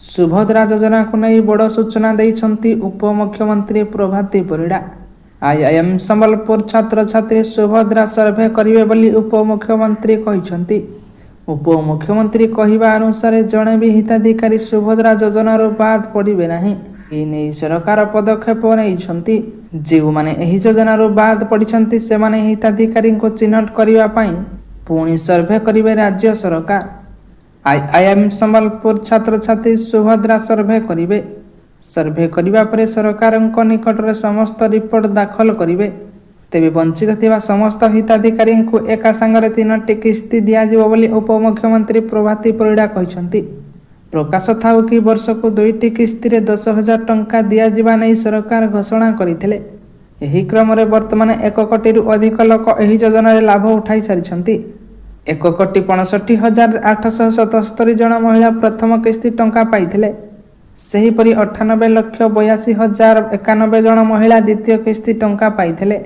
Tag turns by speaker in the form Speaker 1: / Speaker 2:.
Speaker 1: ସୁଭଦ୍ରା ଯୋଜନାକୁ ନେଇ ବଡ଼ ସୂଚନା ଦେଇଛନ୍ତି ଉପମୁଖ୍ୟମନ୍ତ୍ରୀ ପ୍ରଭାତୀ ପରିଡ଼ା। ଆଇଆଇଏମ୍ ସମ୍ବଲପୁର ଛାତ୍ରଛାତ୍ରୀ ସୁଭଦ୍ରା ସର୍ଭେ କରିବେ ବୋଲି ଉପମୁଖ୍ୟମନ୍ତ୍ରୀ କହିଛନ୍ତି। ଉପମୁଖ୍ୟମନ୍ତ୍ରୀ କହିବା ଅନୁସାରେ, ଜଣେ ବି ହିତାଧିକାରୀ ସୁଭଦ୍ରା ଯୋଜନାରୁ ବାଦ୍ ପଡ଼ିବେ ନାହିଁ। ଏନେଇ ସରକାର ପଦକ୍ଷେପ ନେଇଛନ୍ତି। ଯେଉଁମାନେ ଏହି ଯୋଜନାରୁ ବାଦ୍ ପଡ଼ିଛନ୍ତି, ସେମାନେ ହିତାଧିକାରୀଙ୍କୁ ଚିହ୍ନଟ କରିବା ପାଇଁ ପୁଣି ସର୍ଭେ କରିବେ ରାଜ୍ୟ ସରକାର। ଆଇଆଇଏମ୍ ସମ୍ବଲପୁର ଛାତ୍ରଛାତ୍ରୀ ସୁଭଦ୍ରା ସର୍ଭେ କରିବେ। ସର୍ଭେ କରିବା ପରେ ସରକାରଙ୍କ ନିକଟରେ ସମସ୍ତ ରିପୋର୍ଟ ଦାଖଲ କରିବେ। ତେବେ ବଞ୍ଚିତ ଥିବା ସମସ୍ତ ହିତାଧିକାରୀଙ୍କୁ ଏକା ସାଙ୍ଗରେ ତିନୋଟି କିସ୍ତି ଦିଆଯିବ ବୋଲି ଉପମୁଖ୍ୟମନ୍ତ୍ରୀ ପ୍ରଭାତୀ ପରିଡ଼ା କହିଛନ୍ତି। ପ୍ରକାଶ ଥାଉ କି, ବର୍ଷକୁ ଦୁଇଟି କିସ୍ତିରେ 10,000 ଟଙ୍କା ଦିଆଯିବା ନେଇ ସରକାର ଘୋଷଣା କରିଥିଲେ। ଏହି କ୍ରମରେ ବର୍ତ୍ତମାନ 1 କୋଟିରୁ ଅଧିକ ଲୋକ ଏହି ଯୋଜନାରେ ଲାଭ ଉଠାଇ ସାରିଛନ୍ତି। 1,65,877 ଜଣ ମହିଳା ପ୍ରଥମ କିସ୍ତି ଟଙ୍କା ପାଇଥିଲେ। ସେହିପରି 98,82,091 ଜଣ ମହିଳା ଦ୍ୱିତୀୟ କିସ୍ତି ଟଙ୍କା ପାଇଥିଲେ।